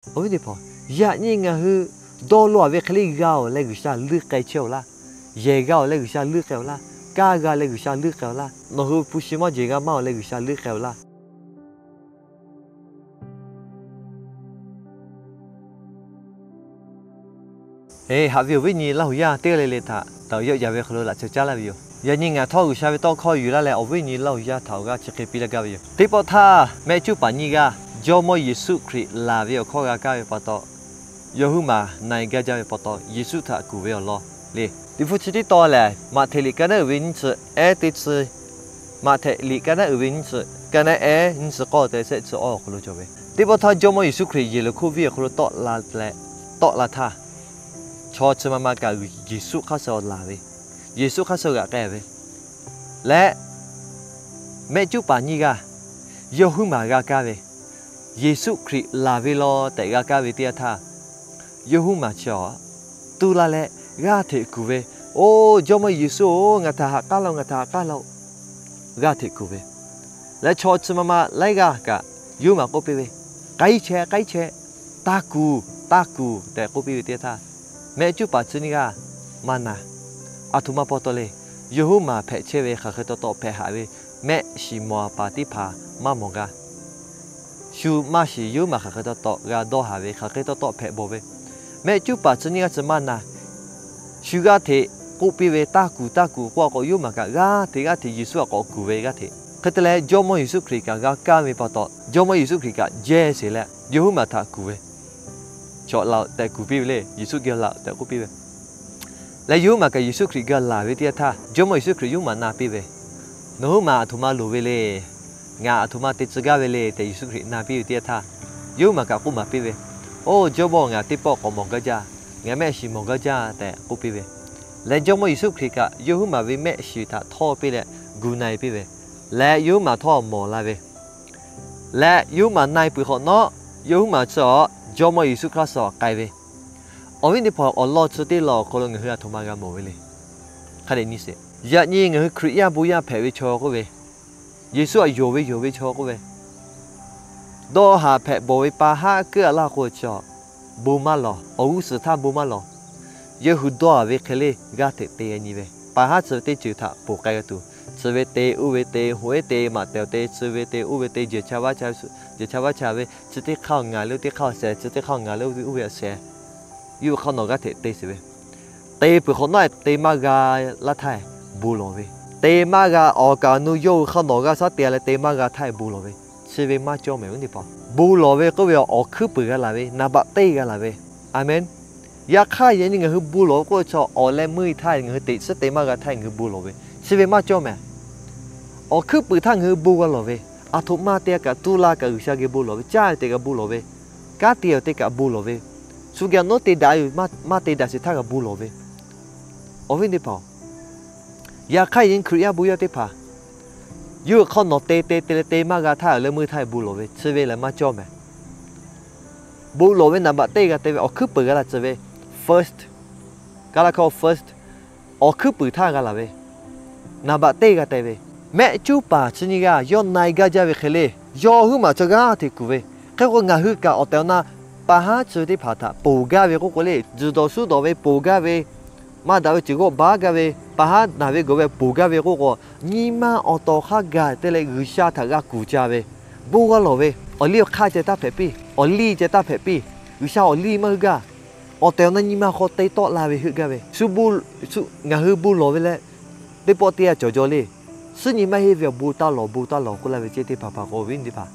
Awˬ viˉ teˇ hpaˍ, yaꞈ nyi ngaˬ hui dawˇ law-a ve hk'e le g'a-oˬ leh G'uiˬsha leuˆ k'ai chehˇ-oˬ laˇ. Yehˬ g'a-oˬ leh G'uiˬsha leuˆ k'ai-oˬ laˇ. Kaˇ g'a leh G'uiˬsha leuˆ k'ai-oˬ laˇ. Nawˬ hui hpu shi mawˇ jeˬ g'a maˇ-oˬ leh G'uiˬsha leuˆ k'ai-oˬ laˇ. Haꞈ ve awˬ viˉ nyi Laˇ huˍ yaˇ teˇ g'aˇ le le htaꞈ daꞈ yawˆ yan ve hk'aw lo laꞈ ca caˉ laˇ ve yoˬ. Yaꞈ nyi ngaˬ htawˇ G'uiˬsha ve tawˇ hkawˇ yuˬ laˇ leh awˬ viˉ nyi Laˇ huˍ yaˇ htaꞈ awˬ g'aˇ chi hk'e piˇ laˇ gaˇ ve yoˬ. Teˇ pawˆ htaˇ mehˆ cuˉ paˍ nyiˇ g'aˇ Jawˇmawˇ Yeˍsuˆ Hkriꞈ laˬ ve awˬ hkawˇ g'a kaˇ ve pa taw, yawˇ huiˉ maˬ na-e gaˇ jaˇ ve pa taw, Yeˍsuˆ htaꞈ kuˬ ve awˬ lawn le. Liꞈ hpu chi tiˉ taw lehˬ, Maꞈhtehˍ liꞈ ka naˉ uiˍ ve nyiˇ chi ehˉ teˇ chi, Maꞈhtehˍ liꞈ ka naˉ uiˍ ve nyiˇ chi, ka naˉ ehˉ nyiˇ chi k'awˇ te shehˆ chi awˇ awˬ hk'aw lo cawˬ ve. Teˇ pawˆ htaˇ Jawˇmawˇ Yeˍsuˆ Hkriꞈ yehˬ lo hkoˇ viˇ awˬ hk'aw lo tawˆ la leh, tawˆ la htaˇ, chaw chi ma ma kaꞈ Yeˍsuˆ hk'aˇ suh laˬ ve, Yeˍsuˆ hk'aˇ suh g'aꞈ k'ai ve leh, mehˆ cuˉ paˍ nyiˇ g'aˇ yawˇ huiˉ maˬ g'a kaˇ ve, Yeˍsuˆ Hkriꞈ laˬ ve law tehꞈ g'a kaˇ ve teˇ yanˇ htaˇ, yawˇ huiˉ maˬ chi awˬ tu la leh g'aˇ hteꞈ kuˬ ve, Oˇ Jawˇmawˇ Yeˍsuˆ-oˬ, ngaˬ htaꞈ ha k'aˉ laˇ-oˆ, ngaˬ htaꞈ ha k'aˉ laˇ-oˆ, g'aˇ hteꞈ kuˬ ve. Leh chaw chi ma ma laiˉ g'aˇ kaꞈ yawˇ huiˉ maˬ k'oˆ piˇ ve, K'ai chehˇ, k'ai chehˇ, taˇ kuˬ, taˇ kuˬ tehꞈ k'oˆ piˇ ve teˇ yanˇ htaˇ, mehˆ cuˉ paˍ chi nyiˇ g'aˇ maˇ na. Aˬ htoꞈ ma pa taw le. Yawˇ huiˉ maˬ hpehꞈ chehˇ ve hk'aˬ hk'e taw taw hpehꞈ haꞈ ve, mehˆ shiˍ mawˬ a paˍ teˇ hpaˍ maˇ mawˬ g'a. Shu maˇ shiˍ yawˇ huiˉ maˬ hk'aˬ hk'e taw taw g'a dawˇ haˍ ve, hk'aˬ hk'e taw taw hpehꞈ bawˬ ve, mehˆ cuˉ paˍ chi nyiˇ g'aˇ chi maˇ na. Shu g'aˇ hteꞈ k'oˆ piˇ ve, Taˇ kuˬ, taˇ kuˬ k'oˆ a k'o, yawˇ huiˉ maˬ kaꞈ g'aˇ hteꞈ g'aˇ hteꞈ Yeˍsuˆ a k'awꞈ kuˬ ve g'aˇ hteꞈ. Hk'e te leh, Jawˇmawˇ Yeˍsuˆ Hkriꞈ kaꞈ g'a kaˇ ve pa taw, Jawˇmawˇ Yeˍsuˆ Hkriꞈ kaꞈ jehˇ sheˍ leh yawˇ huiˉ maˬ htaꞈ kuˬ ve, Chaw laˬ-oꞈ tehꞈ kuˬ piˇ ve le. Yeˍsuˆ geh laˬ-oꞈ tehꞈ k'oˆ piˇ ve leh, yawˇ huiˉ maˬ kaꞈ Yeˍsuˆ Hkriꞈ geh laˬ ve teˇ yanˇ htaˇ, Jawˇmawˇ Yeˍsuˆ Hkriꞈ yawˇ huiˉ maˬ na piˇ ve, Nawˬ huiˉ maˬ aˬ htoꞈ ma loˍ ve le. Ngaˬ aˬ htoꞈ ma te tcuh gaˇ ve le tehꞈ Yeˍsuˆ Hkriꞈ na piˇ ve teˇ yanˇ htaˇ, yawˇ huiˉ maˬ kaꞈ k'oˆ maˍ piˇ ve, Oˇ Jawˇmawˇ, ngaˬ teˇ pawˆ k'awꞈ mawˬ gaˇ jaˇ. Ngaˬ mehˆ shiˍ mawˬ gaˇ jaˇ tehꞈ k'oˆ piˇ ve leh, Jawˇmawˇ Yeˍsuˆ Hkriꞈ kaꞈ yawˇ huiˉ maˬ ve mehˆ shiˍ htaꞈ htawˇ piˇ leh gu na-e piˇ ve leh, yawˇ huiˉ maˬ htawˇ mawˬ la ve leh, yawˇ huiˉ maˬ na-e peuˬ hk'awꞈ nawˉ, yawˇ huiˉ maˬ chi awˬ Jawˇmawˇ Yeˍsuˆ Hkriꞈ suh k'ai ve. Awˬ viˉ teˇ hpaˍ, awˬ lawn chi teˇ lawn awˬ hk'aw lo ngaˬ hui aˬ htoꞈ ma g'a mawˬ ve le. Hk'a dehꞈ nyi sheˍ. Yaꞈ nyi ngaˬ hui Hkriꞈ yaˇ bon yaˇ hpehꞈ ve chaw k'oˆ ve, Yeˍsuˆ aꞈ yonˍ ve yonˍ ve chaw k'oˆ ve, dawˇ haˍ hpehꞈ bawˬ ve pa haˉ keuˆ a laˇ k'o, chi awˬ bon maˇ lawˬ. Awˬ g'uˇ suhˍ htaˇ bon maˇ lawˬ. Yawˇ hui dawˇ haˍ ve hk'e le g'aˇ hteꞈ te nyi ve, pa haˉ chi ve teˇ ceuˬ htaꞈ poˬ k'ai g'a tuˬ, chi ve te, oˇ ve te, hoꞈ ehˉ te, maꞈ tehˬ awˬ te, chi ve te, oˇ ve te, jehˬ cha vaˇ cha ve, chi teˇ hk'aˇ ngaˬ le, oˇ teˇ hk'aˇ sheh, chi teˇ hk'aˇ ngaˬ le, oˇ ve sheh. Yawˇ hui hk'aw nawˬ g'aˇ hteꞈ te sheˍ ve, te peuˬ hk'awꞈ nawˉ te maˇ g'a laˇ htaˇ bon lawˬ ve, te maˇ g'a awˬ kaˍ awˬ nu yawˇ hui hk'aw nawˬ g'a shaˉ te leh te maˇ g'a htaˇ bon lawˬ ve, chi ve maˇ cawˇ mehˍ ve teˇ hpaˍ. Bon lawˬ ve k'oˆ ve awˬ hkuiˉ puiˍ g'a laˬ ve, naˍ baꞈ teˇ g'a laˬ ve. Aˍmenˍ. Yaꞈ hk'aˇ, yaꞈ nyi ngaˬ hui bon lawˬ ve k'oˆ ve chi awˬ leh meuˇ htaˇ ngaˬ hui teꞈ chiˉ te maˇ g'a htaˇ ngaˬ hui bon lawˬ ve, chi ve maˇ cawˇ mehˍ. Awˬ hkuiˉ puiˍ htaˇ ngaˬ hui bon g'a lawˬ ve, aˬ htoꞈ ma te kaꞈ tu la kaꞈ G'uiˬsha geh bon lawˬ ve, caˇ ve te kaꞈ bon lawˬ ve, kanˉ te awˬ te kaꞈ bon lawˬ ve, shu geh awˬ nawˉ te daꞈ ve maˇ te daꞈ sheˍ htaˇ kaꞈ bon lawˬ ve. Awˬ viˉ teˇ hpaˍ, yaꞈ hk'aˇ yaꞈ nyi Hkriꞈ yaˇ bon yaˇ teˇ hpaˍ, yawˇ hui hk'aw nawˬ te te te leh te maˇ g'a htaˇ awˬ leh meuˇ htaˇ bon lawˬ ve, chi ve lehˬ maˇ cawˇ mehˍ. Bon lawˬ ve naˍ baꞈ teˇ g'a te ve, awˬ hkuiˉ puiˍ g'a laˬ tcuh ve, first, Kaˇlaˇ hkawˇ first, awˬ hkuiˉ puiˍ htaˇ g'a laˬ ve, naˍ baꞈ teˇ g'a te ve, mehˆ cuˉ paˍ chi nyiˇ g'aˇ yawˇ na-e gaˇ jaˇ ve hk'e le, yawˇ huiˉ maˬ chi g'aˇ hteꞈ kuˬ ve. Hk'e k'o ngaˬ hui kaꞈ awˬ tehˬ awˬ na pa haˉ chi ve teˇ hpaˍ htaꞈ poˬ gaˇ ve k'oˆ k'o le, tzuhˬ dawˬ suhˉ dawˬ ve poˬ gaˇ ve, maˇ daꞈ ve ceuˬ g'awˇ baˉ gaˇ ve, pa haˉ naˬ ve gawˬ ve poˬ gaˇ ve k'oˆ k'o, nyi ma awˬ tawˍ hk'a gaˬ te leh G'uiˬsha htaꞈ g'a kuˬ ca ve, bon g'a lawˬ ve, awˬ liˇ awˬ hk'aˇ ceh taˇ hpehꞈ piˇ, awˬ liˇ ceh taˇ hpehꞈ piˇ. G'uiˬsha awˬ liˇ maˇ heuˆ gaˇ. Awˬ tehˬ awˬ na nyi ma hk'aw te tawˆ la ve heuˆ gaˇ ve, shu ngaˬ hui bon lawˬ ve leh, teˇ pawˆ teˇ yanˇ cawˬ jaw le, suhˉ nyi maˇ heˆ ve awˬ bon taˇ lawˬ, bon taˇ lawˬ k'oˆ laˇ ve ceh teˇ hpaˍ hpaˍ k'o, awˬ viˉ teˇ hpaˍ,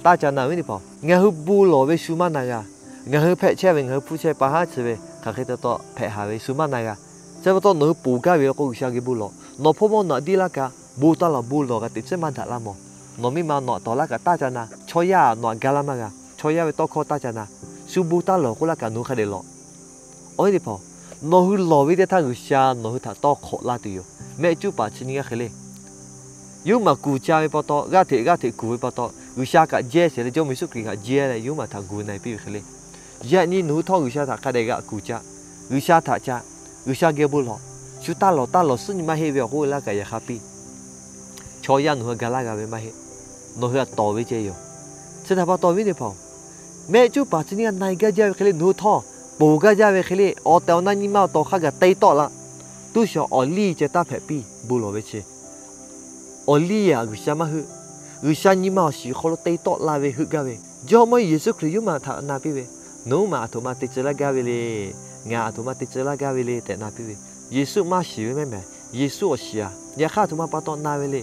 taˇ ca na, awˬ viˉ teˇ hpaˍ, ngaˬ hui bon lawˬ ve shu maˇ na g'a. Ngaˬ hui hpehꞈ chehˇ ve, ngaˬ hui hpfuhˇ chehˇ pa haˉ chi ve hk'aˬ hk'e taw taw hpehꞈ haˍ ve shu maˇ na g'a. Chi pa taw nawˬ hui poˬ gaˇ ve k'o G'uiˬsha geh bon lawˬ. Nawˬ hpawˇ mawˇ nawˬ aꞈ diˇ laˇ kaꞈ bon taˇ lawˬ, bon lawˬ kaꞈ teꞈ chiˉ maˇ daꞈ laˇ mawˬ. Nawˬ miˇ ma nawˬ aꞈ tawˍ laˇ kaꞈ taˇ ca na. Chaw yaˇ nawˬ aꞈ ga laˇ maˇ g'a. Chaw yaˇ ve tawˇ hkawˇ taˇ ca na. Shu bon taˇ lawˬ k'oˆ laˇ kaꞈ nawˬ hui hk'a dehꞈ lawˬ. Awˬ viˉ teˇ hpaˍ, nawˬ hui lawˬ ve teˇ htaˇ G'uiˬsha nawˬ hui htaꞈ tawˇ hk'awꞈ laˇ tuˬ yoˬ. Mehˆ cuˉ paˍ chi nyiˇ g'aˇ hk'e le, yawˇ huiˉ maˬ kuˬ ca ve pa taw, g'aˇ hteꞈ g'aˇ hteꞈ kuˬ ve pa taw, G'uiˬsha kaꞈ jehˇ sheˍ leh Jawˇmawˇ Yeˍsuˆ Hkriꞈ kaꞈ jehˇ leh yawˇ huiˉ maˬ htaꞈ gu na-e piˇ ve hk'e le, yaꞈ nyi nawˬ hui htawˇ G'uiˬsha htaꞈ hk'a dehꞈ g'aꞈ kuˬ ca. G'uiˬsha htaꞈ ca. G'uiˬsha geh bon lawˬ. Shu taˇ lawˬ taˇ lawˬ suhˉ nyi maˇ heˆ ve awˬ k'oˆ laˇ kaꞈ yaꞈ hk'aˇ piˇ. Chaw yaˇ nawˬ hui ga laˇ g'a ve maˇ heˆ. Nawˬ hui aꞈ tawˍ ve ceh yoˬ. Chi htaꞈ pa taw, awˬ viˉ teˇ hpaˍ-oˬ, Mehˆ cuˉ paˍ chi nyiˇ g'aˇ na-e gaˇ jaˇ ve hk'e le, nawˬ hui htawˇ ponˬ gaˇ jaˇ ve hk'e le, awˬ tehˬ awˬ na nyi ma awˬ tawˍ hk'a gaˬ te tawˆ la. Tuˉ shawˍ awˬ liˇ ceh taˇ hpehꞈ piˇ, bon lawˬ ve chi. Awˬ liˇ aꞈ G'uiˬsha maˇ heuˆ. G'uiˬsha nyi ma awˬ shiˍ hk'aw lo te tawˆ la ve heuˆ gaˇ ve. Jawˇmawˇ Yeˍsuˆ Hkriꞈ yawˇ maˬ htaꞈ na piˇ ve, Nawˬ hui maˬ aˬ htoꞈ ma te tcuh laˇ gaˇ ve le. Ngaˬ aˬ htoꞈ ma te tcuh laˇ gaˇ ve le tehꞈ na piˇ ve. Yeˍsuˆ maˇ shiˍ ve mehˆ mehˍ. Yeˍsuˆ awˬ shiˍ aꞈ, yaꞈ hk'aˇ aˬ htoꞈ ma pa taw na ve le.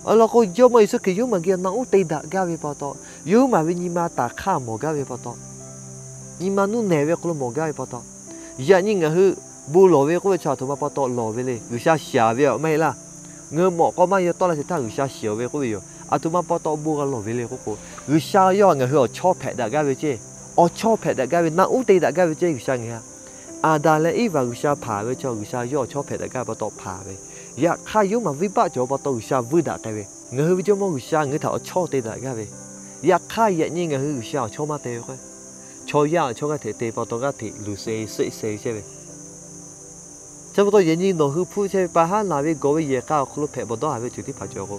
Awˬ lawn k'o, Jawˇmawˇ Yeˍsuˆ Hkriꞈ yawˇ maˬ geh na uˉ te daꞈ gaˇ ve pa taw, yawˇ maˬ ve nyi ma taˍ hk'aˇ mawˬ gaˇ ve pa taw, nyi ma nuˇ nehˬ ve hk'aw lo mawˬ gaˇ ve pa taw, yaꞈ nyi ngaˬ hui bon lawˬ ve k'oˆ ve chi aˬ htoꞈ ma pa taw lawˬ ve le. G'uiˬsha shiˍ ve aˬ maˇ heˆ laˇ. Ngaˬ hui mawꞈ k'aw maˇ yaw tawˆ la shehˍ htaˇ G'uiˬsha shiˍ ve k'oˆ ve yoˬ. Aˬ htoꞈ ma pa taw bon g'a lawˬ ve le k'oˆ k'o, G'uiˬsha yawˇ ngaˬ hui awˬ chawˇ hpehꞈ daꞈ gaˇ ve ceˇ. Awˬ chawˇ hpehꞈ daꞈ gaˇ ve, na uˉ te daꞈ gaˇ ve ceˇ G'uiˬsha ngaˬ hui. Aˍdanˍ leh Eˇvaꞈ G'uiˬsha hpanˍ ve chaw, G'uiˬsha yawˇ awˬ chawˇ hpehꞈ daꞈ gaˇ ve pa taw hpanˍ ve. Yaꞈ hk'aˇ yawˇ maˬ venˇbaˆ cawˬ ve pa taw G'uiˬsha vuiˇ daꞈ k'ai ve. Ngaˬ hui ve Jawˇmawˇ G'uiˬsha ngaˬ hui htaꞈ awˬ chawˇ te daꞈ gaˇ ve. Yaꞈ hk'aˇ yaꞈ nyi ngaˬ hui G'uiˬsha awˬ chawˇ maˇ te ve k'o, chaw yaˇ awˬ chawˇ g'aˇ hteꞈ te pa taw g'aˇ hteꞈ luˬ se seˆ se ve chehˇ ve. Chi pa taw yaꞈ nyi nawˬ hui hpuˇ chehˇ ve pa haˉ naˬ ve gawˬ ve yehˬ k'a awˬ hk'aw lo hpehꞈ bawˬ dawˇ haˍ ve ceuˬ teˇ hpaˍ cawˬ k'o,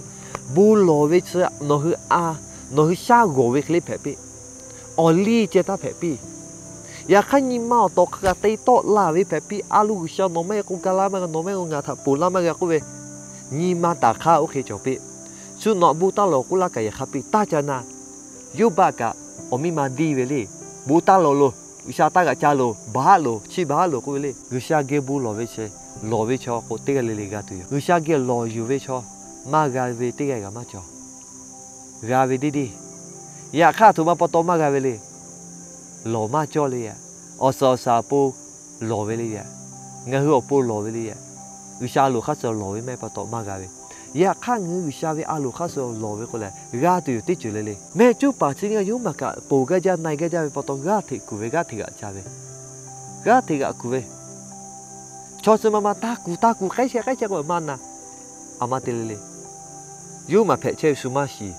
bon lawˬ ve chi nawˬ hui a, nawˬ hui shaˉ g'awˬ ve hk'e le hpehꞈ piˇ. Awˬ liˇ ceh taˇ hpehꞈ piˇ. Yaꞈ hk'aˇ nyi ma awˬ tawˍ hk'a gaˬ te tawˆ la ve hpehꞈ piˇ. A lo G'uiˬsha nawˬ maˇ heˆ k'o ga laˇ maˇ g'a, nawˬ maˇ heˆ k'o ngaˬ htaꞈ ponˬ laˇ maˇ g'a k'oˆ ve, nyi ma taˍ hk'aˇ oˇ hk'e cawˬ piˇ. Shu nawꞈ bon taˇ lawˬ k'oˆ laˇ kaꞈ yehˬ hk'a piˇ taˇ ca na. Yoˇbaˆ kaꞈ awˬ miˇ ma diˇ ve le. Bon taˇ lawˬ loˬ, G'uiˬsha taˇ g'aꞈ ca loˬ, baˬ haˉ loˬ, chi baˬ haˉ loˬ k'oˆ ve le. G'uiˬsha geh bon lawˬ ve chi, lawˬ ve chaw k'o teˇ g'aˇ le le g'a tuˬ yoˬ. G'uiˬsha geh lawˬ yuˬ ve chaw maˇ g'a ve teˇ g'aˇ g'a maˇ cawˬ. G'a ve deˇ deˇ. Yaꞈ hk'aˇ aˬ htoꞈ ma pa taw maˇ g'a ve le. Lawˬ maˇ cawˇ le yaꞈ. Awˬ suhˍ awˬ shaˍ awˬ pon lawˬ ve le yaꞈ. Ngaˬ hui awˬ pon lawˬ ve le yaꞈ. G'uiˬsha a loˍ hk'aˇ suh lawˬ ve mehˆ pa taw maˇ g'a ve. Yaꞈ hk'aˇ ngaˬ hui G'uiˬsha ve a loˍ hk'aˇ suh lawˬ ve k'o lehˬ, g'a tuˬ yoˬ teˇ ceuˬ le le. Mehˆ cuˉ paˍ chi nyiˇ g'aˇ yawˇ maˬ kaꞈ ponˬ gaˇ jaˇ na-e gaˇ jaˇ ve pa taw g'aˇ hteꞈ kuˬ ve, g'aˇ hteꞈ g'aꞈ ca ve, g'aˇ hteꞈ g'aꞈ kuˬ ve. Chaw chi ma ma taˇ kuˬ taˇ kuˬ k'ehˉ chehˇ k'ehˉ chehˇ k'o maˇ na. Aˬ ma te le le. Yawˇ maˬ hpehꞈ chehˇ ve shu maˇ shiˍ.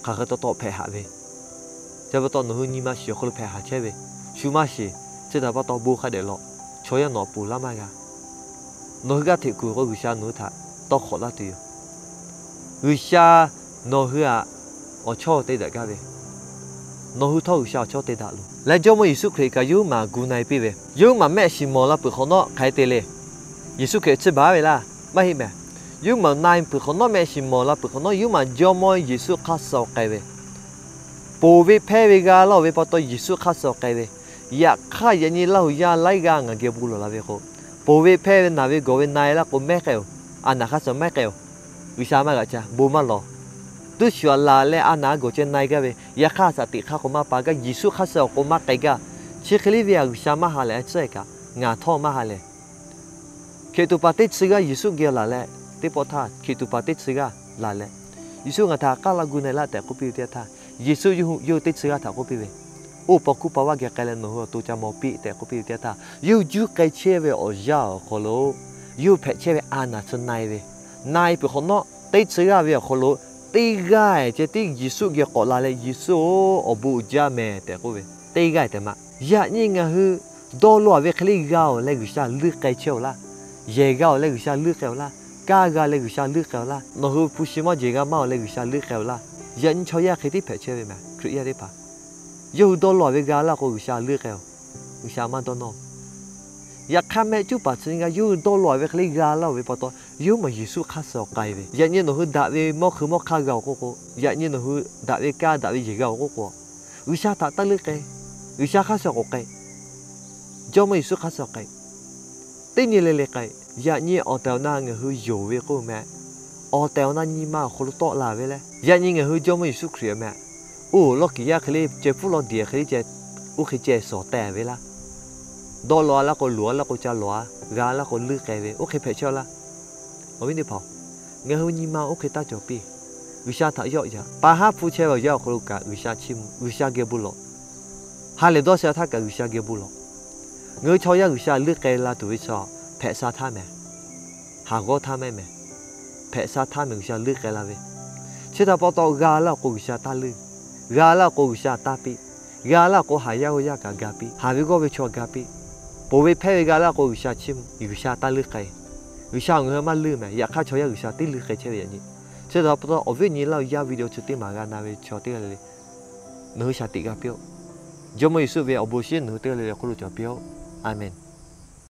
Hk'aˬ hk'e taw taw hpehꞈ haꞈ ve. Chi pa taw nawˬ hui nyi ma shiˍ awˬ hk'aw lo hpehꞈ haꞈ chehˇ ve. Shu maˇ shiˍ. Chi htaꞈ pa taw bon hk'a dehꞈ lawˬ. Chaw yaˇ nawˬ ponˬ laˇ maˇ g'a. Nawˬ hui g'aˇ hteꞈ kuˬ k'o G'uiˬsha nawˬ hui htaꞈ tawˇ hk'awꞈ laˇ tuˬ yoˬ. G'uiˬsha nawˬ hui aꞈ awˬ chawˇ te daꞈ gaˇ ve, nawˬ hui htawˇ G'uiˬsha awˬ chawˇ te daꞈ loˬ. Leh Jawˇmawˇ Yeˍsuˆ Hkriꞈ kaꞈ yawˇ maˬ gu na-e piˇ ve, yawˇ maˬ mehˆ shiˍ mawˬ la peuˬ hk'awꞈ nawˉ hk'aˬ hk'e te le. Yeˍsuˆ Hkriꞈ chi baˬ ve laˇ maˇ heˆ mehˍ. Yawˇ maˬ na-e peuˬ hk'awꞈ nawˉ, mehˆ shiˍ mawˬ la peuˬ hk'awꞈ nawˉ yawˇ maˬ Jawˇmawˇ Yeˍsuˆ hk'aˇ suh awˬ k'ai ve, ponˬ ve hpehˇ ve g'a laˇ-oˬ ve pa taw Yeˍsuˆ hk'aˇ suh awˬ k'ai ve. Yaꞈ hk'aˇ yaꞈ nyi Laˇhuˍ yaˇ laiˉ g'aˇ ngaˬ geh bon lawˬ la ve k'o, ponˬ ve hpehˇ ve naˬ ve gawˬ ve na-e laˇ k'o mehˉ k'ai-oˬ. A naˬ hk'aˇ suh mehˉ k'ai-oˬ. G'uiˬsha maˇ g'aꞈ ca, bon maˇ lawˬ. Tuˉ shuˍ aꞈ laˬ leh a naˬ a gawˬ ceh na-e gaˇ ve, yaꞈ hk'aˇ shaˍ tiꞈ hk'aˇ k'o maˇ pa gaˇ, Yeˍsuˆ hk'aˇ suh awˬ k'o maˇ k'ai gaˇ. Chi hk'e le ve aꞈ G'uiˬsha maˇ ha lehˬ, a ciˉ kaꞈ ngaˬ htawˇ maˇ ha lehˬ. Hkiˬ tuꞈ paˍ teˇ chi g'aˇ Yeˍsuˆ geh laˬ leh, teˇ pawˆ htaˇ hkiˬ tuꞈ paˍ teˇ chi g'aˇ laˬ leh, Yeˍsuˆ ngaˬ htaꞈ k'aˉ la gu na-e laˇ tehꞈ k'oˆ piˇ ve teˇ yanˇ htaˇ, Yeˍsuˆ yawˇ hui teˇ chi g'aˇ htaꞈ k'oˆ piˇ ve, Oˇ paw hkuˇ paw vaˇ geh k'ai leh nawˬ hui awˬ to ca maw piˇ tehꞈ k'oˆ piˇ ve teˇ yanˇ htaˇ, yawˇ hui juˇ k'ai chehˇ ve awˬ yanˇ awˬ hk'aw lo yawˇ hui hpehꞈ chehˇ ve a naˬ chi na-e ve, na-e peuˬ hk'awꞈ nawˉ teˇ chi g'aˇ ve awˬ hk'aw lo teˇ g'aˇ ceh tiˉ Yeˍsuˆ geh k'awꞈ la leh, Yeˍsuˆ-oˬ, awˬ bon uiˍ jaˇ mehˍ tehꞈ k'oˆ ve, teˇ g'aˇ tehꞈ ma. Yaꞈ nyi ngaˬ hui dawˇ law-a ve hk'e le g'a-oˬ leh G'uiˬsha leuˆ k'ai chehˇ-oˬ laˇ. Yehˬ g'a-oˬ leh G'uiˬsha leuˆ k'ai-oˬ laˇ. Kaˇ g'a leh G'uiˬsha leuˆ k'ai-oˬ laˇ. Nawˬ hui hpu shi mawˇ jeˬ g'a maˇ-oˬ leh G'uiˬsha leuˆ k'ai-oˬ laˇ. Yaꞈ nyi chaw yaˇ hk'e tiˉ hpehꞈ chehˇ ve mehˍ, Hkriꞈ yaˇ teˇ hpaˍ. Yawˇ hui dawˇ law-a ve g'a laˇ k'o G'uiˬsha leuˆ k'ai-oˬ. G'uiˬsha maˇ dawˇ nawˇ. Yaꞈ hk'aˇ mehˆ cuˉ paˍ chi nyiˇ g'aˇ yawˇ hui dawˇ law-a ve hk'e le g'a laˇ-oˬ ve pa taw, yawˇ maˬ Yeˍsuˆ hk'aˇ suh awˬ k'ai ve. Yaꞈ nyi nawˬ hui daꞈ ve mawˇ hkui mawˇ hk'aˇ g'a-oˬ k'oˆ k'o, yaꞈ nyi nawˬ hui daꞈ ve kaˇ daꞈ ve yehˬ g'a-oˬ k'oˆ k'o, G'uiˬsha htaꞈ taˇ leuˆ k'ai. G'uiˬsha hk'aˇ suh k'awꞈ k'ai. Jawˇmawˇ Yeˍsuˆ hk'aˇ suh k'ai. Teˇ nyi le le k'ai. Yaꞈ nyi awˬ tehˬ awˬ na ngaˬ hui yonˍ ve k'oˆ mehˍ. Awˬ tehˬ awˬ na nyi ma awˬ hk'aw lo tawˆ la ve leh, yaꞈ nyi ngaˬ hui Jawˇmawˇ Yeˍsuˆ Hkriꞈ mehˍ. Oˇ lawˇ kiˍ yaˇ hk'e le ceh pfuhˇ lawˇ diˬ hk'e le ceh, oˇ hk'e ceh shawˍ tehˬ ve laˇ. Dawˇ law-a laˇ k'o loˍ-a laˇ k'o ca lawˬ-a, g'a laˇ k'o leuˆ k'ai ve, oˇ hk'e hpehꞈ chehˇ-oˬ laˇ. Awˬ viˉ teˇ hpaˍ-oˬ, ngaˬ hui nyi ma oˇ hk'e taˇ cawˬ piˇ. G'uiˬsha htaꞈ yawˆ yaꞈ. Pa haˉ hpu chehˇ ve awˬ yanˇ awˬ hk'aw lo kaꞈ G'uiˬsha chiˇ mvuh, G'uiˬsha geh bon lawˬ. Ha lehˬ dawˇ sha htaˇ kaꞈ G'uiˬsha geh bon lawˬ. Ngaˬ hui chaw yaˇ G'uiˬsha leuˆ k'ai la tuˬ ve chaw hpehꞈ sha htaˇ mehˍ. Haˍ g'awˇ htaˇ mehˍ mehˍ. Hpehꞈ sha htaˇ mehˍ G'uiˬsha leuˆ k'ai la ve. Chi htaꞈ pa taw g'a laˇ k'o G'uiˬsha taˇ leuˆ. G'a laˇ k'o G'uiˬsha taˇ piˇ. G'a laˇ k'o haˍ yaˇ g'awˇ yaˇ kaꞈ ga piˇ. Haˍ ve g'awˇ ve chaw ga piˇ. Ponˬ ve hpehˇ ve g'a laˇ k'o G'uiˬsha chiˇ mvuh, G'uiˬsha taˇ leuˆ k'ai. G'uiˬsha ngaˬ hui maˇ leuˆ mehˍ. Yaꞈ hk'aˇ chaw yaˇ G'uiˬsha teˇ leuˆ k'ai chehˇ ve yaꞈ nyi. Chi htaꞈ pa taw awˬ viˉ awˬ nyi Laˇhuˍ yaˇ video chi teˇ maˬ g'a na ve chaw teˇ g'aˇ le le nawˬ hui shaˍ tiꞈ g'a piˇ-oˆ. Jawˇmawˇ Yeˍsuˆ ve awˬ bon shinˉ nawˬ hui teˇ g'aˇ le le hk'oˆ lo cawˬ piˇ-oˆ. A menˬ.